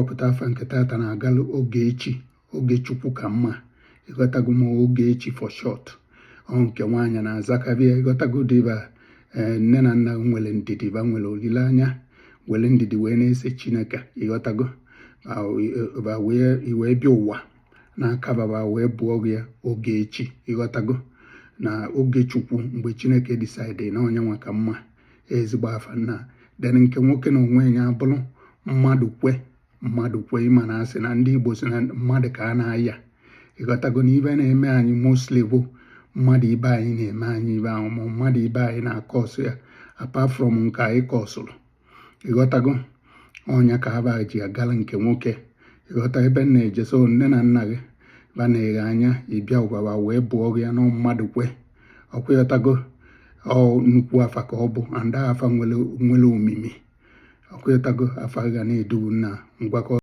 Nkọwapụta afa nke tata na-agalụ Ogechi, Ogechukwu ka mma, ịghọtago, ma Ogechi for short. Ọ nke nwaanyị na-azakarị ya, ịghọtago, dịba ee nne na nna nwere ndidi, ba nwere olileanya, were ndidi wee na-ese Chineke, ịghọtago, ba wee wee bịa ụwa n'aka baba wee bụọ gị ya Ogechi, ịghọtago, na Ogechukwu mgbe Chineke decide na onye nwa ka mma. Ezigbo afa nna. Then nke nwoke na onwe ya abụrụ mmadụ kwe, mmadụ kwe. Ịma na asị na ndị Igbo si na mmadụ ka a na-aya, ịghọtago, na ibe na-eme anyị mostly bụ mmadụ ibe anyị na-eme anyị ibe ahụ, ma mmadụ ibe anyị na-akọsụ ya, apart from nke anyị kọsụrụ, ịghọtago. Ọnya ka aba ji agala nke nwoke, ịghọta ebe m na-eje. So nne na nna gị ba na-eghe anya ịbịa ụbaba wee bụọ gị ya na mmadụ kwe ọkwa, ịghọtago. Ọ nnukwu afa ka ọ bụ, and afa nwere omimi ọkwa, ịghọtago. Afa ga na-edubu nna ngwakọ.